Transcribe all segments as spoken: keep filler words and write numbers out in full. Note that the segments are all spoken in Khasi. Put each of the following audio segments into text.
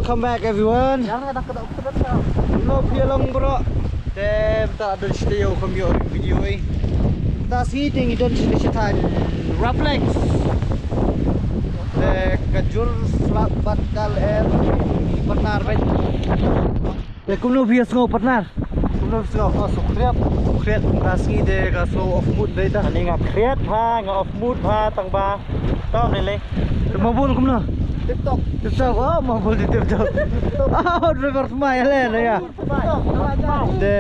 Welcome back, everyone. Kumno phi ïa long, bro? Te mynta don sha ïew kum ïoh video ei. Mynta sngi te ngi don sha thaiñ Rough Lakes. Te ka jur slap bad ka lyer, partner bad. Te kumno phi ïa sngew, partner? Kumno phi sngew? Oh, sngewkhriat. Sngewkhriat, mynta sngi te ka sngew off mood dei ta. Ani nga khriat bha, nga off mood bha, tang ba. Tang ne le. Te ma bol kumno? Tip top. Tip top, oh, ma bol tip top. Oh, driver smai le na ïa. Te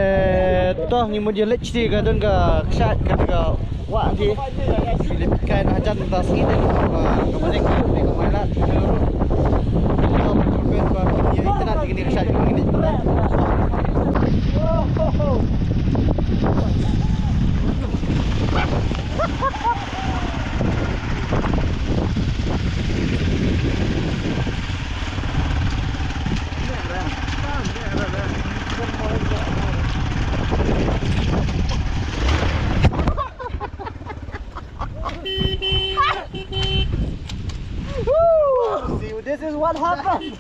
to ngi mut ïa leit sha ka don ka kshaid ka, ka wah ti. Ngi leit kai na jan ta sngi te ka ba ka ba lek ka ba la. Ka ba lek ka ba lek. See, this is what happened.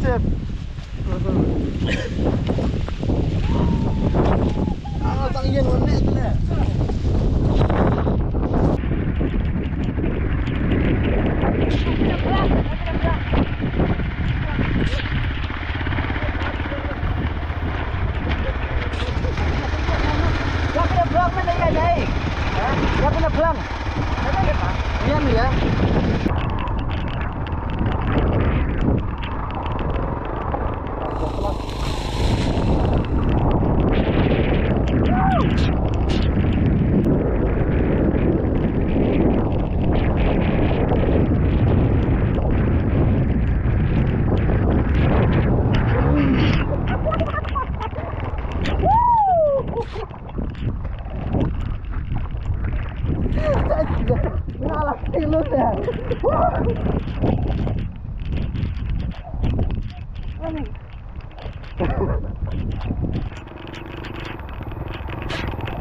Chip. Ah, tang ïen wan ne tu ne. Ïa kane plang ne ïa ïa. Ïa kane plang. Ïa ni ïa.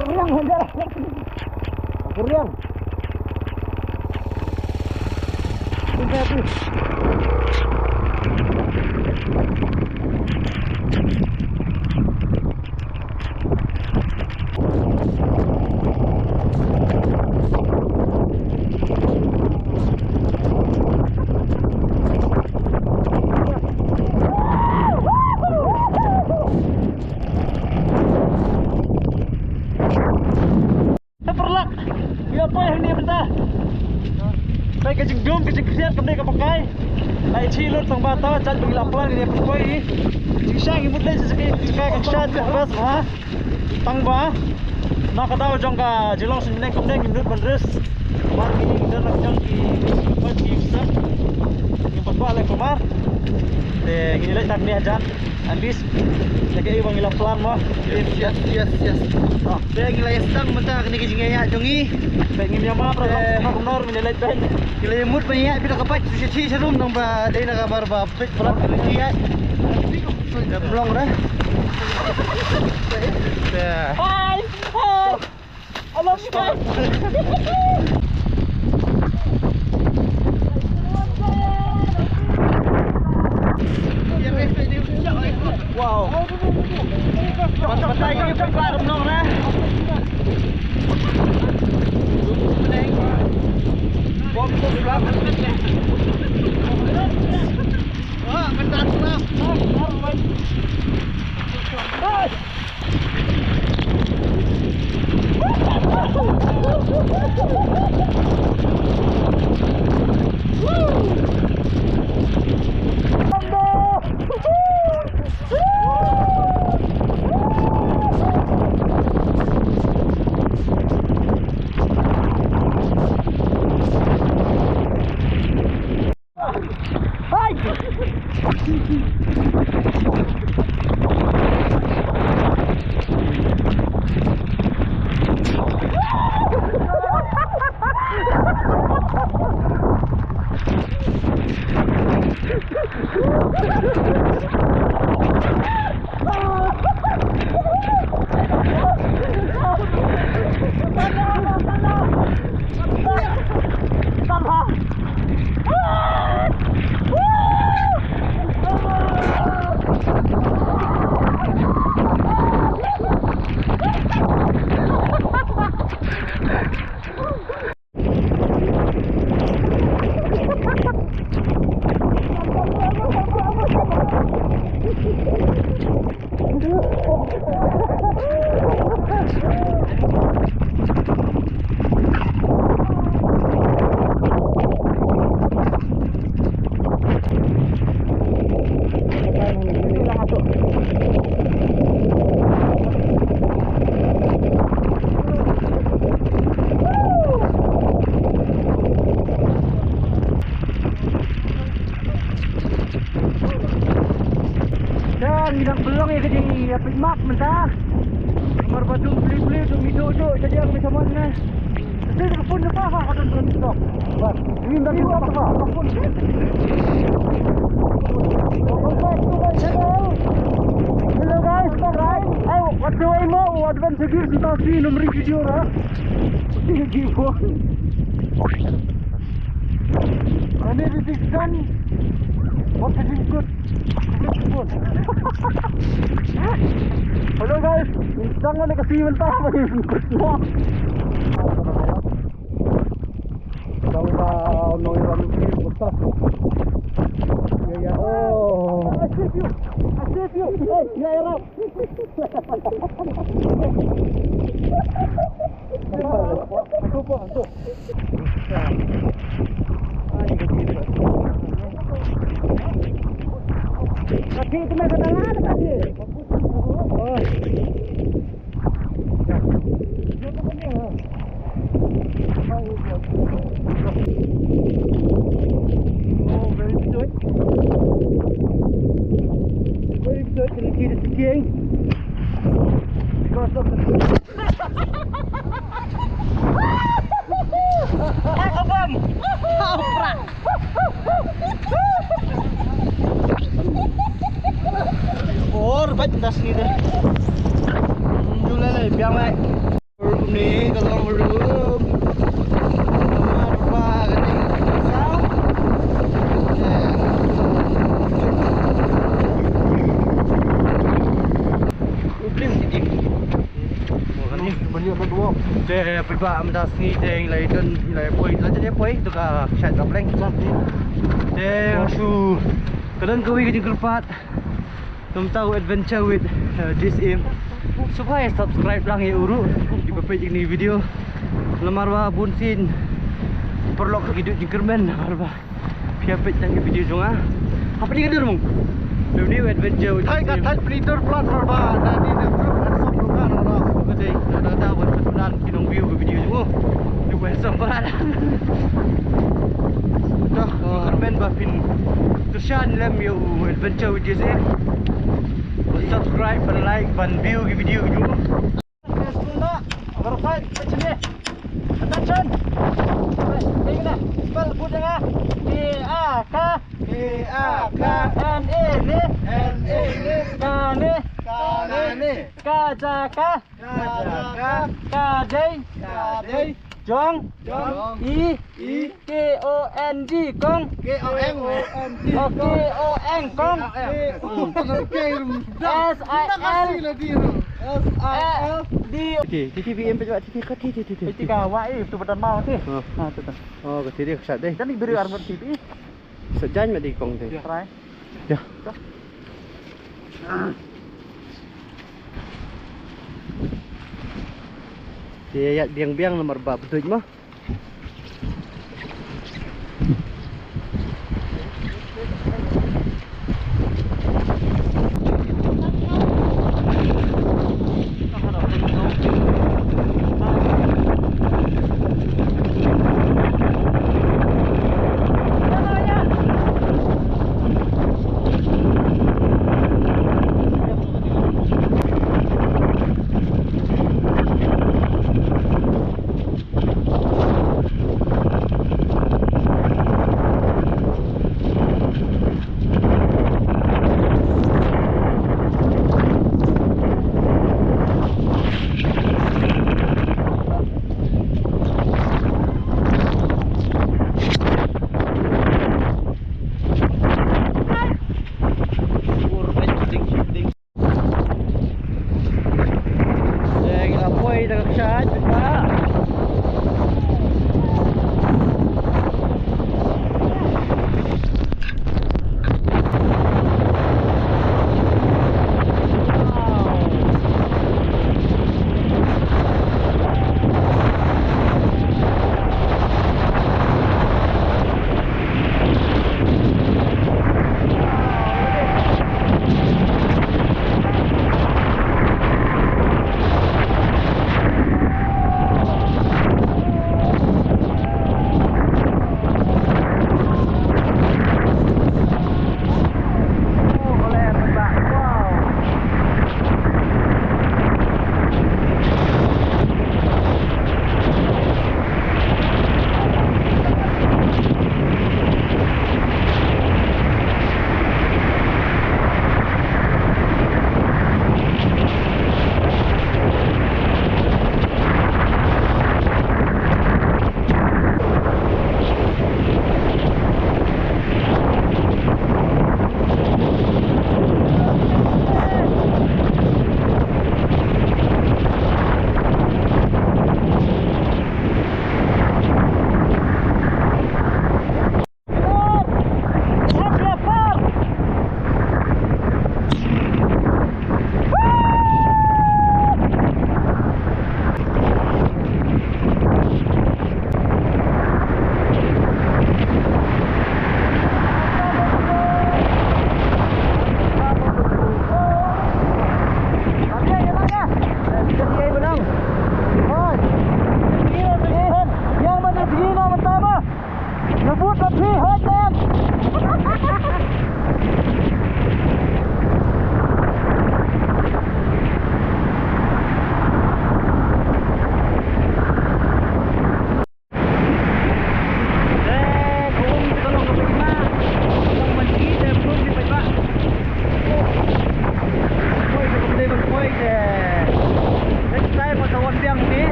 Keriang, Hajar. Keriang. Tinggal tu. Paralok, ïa poi hangne mynta. Peit ka jingdum, ka jingkhriat, kam dei kaba kai. Lai chi lut tang ba ta, jait ba ngi la plan ngi ïa pynpoi. Jingshisha ngi mut leit sha ka, sha ka, ka kshaid ka bas ha. Tang ba na ka daw jong ka jinglong suiñ bneng kumne ngim nud ban risk. Namar ngi don la ka jong ki, ki, ki, ki, ki, ngi pat kwah leh kumar. Te ngi leit tang ne hajan. At least ïa kaei ba ngi la plan mo. Yes, yes, yes, yes. Te ngi la ïa sdang mynta kane ka jingïaid jong ngi. Te ngim ïa map ra long kumar kumno ngi leit bad. Ngi la ïa mut ban ïaid beit da ka bike sha shi sha rum nang ba dei na ka bar ba Peit palat ka ri ai. Dah long dah. Dah. Hai. Hai. I love you guys. Wow. Pat pat ai ki pat long dah. Bom tu pula. Tang ïa ka jingïapeit map mynta. Namar ba dum pli pli dum ïoh ïoh shadiang ne shaman ne. Te ka phone ne pa ha ka don don TikTok. Ba. Ni ba TikTok pa. Hello guys, alright. Ai, wat tu ai mo, wat ban segir sita si nomor video ra. Sige, give on. Ani di tiksan. Wat ka jingkut. Hello guys, tang wan ka simen ta. Tang ba nong iran ki basta. Ya ya. Oh. I save you. I save you. Hey, ya ya. Oh, very good. Very good. Can you see the skiing? Because of the Or bat das ni deh. Dulele biang lai. Rum ni kalau rum. Apa kata? Ublim siti. Te pynba mynta sngi te ngi la don, ngi la poi, la jin poi tu ka shat ka pleng. Te shu ka don kawei ka jingkyrpad. Kumta u Adventure with, uh, J C M. Sngewbha subscribe lang ïa u ruh. Kiba peit ïa kine video. Namar ba bun sien paralok ki duh jingkyrmen namar ba phi ïa peit tang ki video jong nga. Hapdeng ka dur mung. Video adventure. Thai ka thai pyntur plat mar ba na ni na group handsome ruh ka na ra. Ka dei na da da wan sa kunan ki nong view ka video jong u. Ni wan sa plat. Dah kyrmen ba phin kyrshan lem ïa u Adventure with J C. Subscribe, ban like, ban view ki video jong u. Attention. Spell boot jong nga. K A K. K A K. N A ne. N A ne. Kane. Kane. Ka ja ka. Ka ja ka. Ka dei. Ka dei. Jong. Jong. I. I. K O N G kong. K O N G. Oh, K O N kong. K O N G. S I L. S I L. T T B M pejwa T T K T T T. T T K wa eh tu badan mau ti. Oh. Ha tu tu. Oh, ka T D ka sat deh. Kan ni beri armut T V. Sat jan ma di kong ti. Ya. Try. Ya. Te ïa biang biang namar ba bduj ma.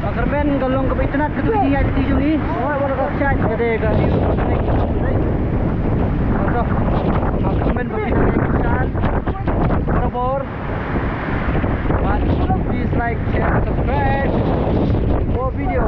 Ka kyrmen ka long kaba itynnat katu ka jingïaid lynti jong ngi. Ka dei ka kyrmen ba itynnat ka jingïaid barabor. But please like, share, subscribe for more video.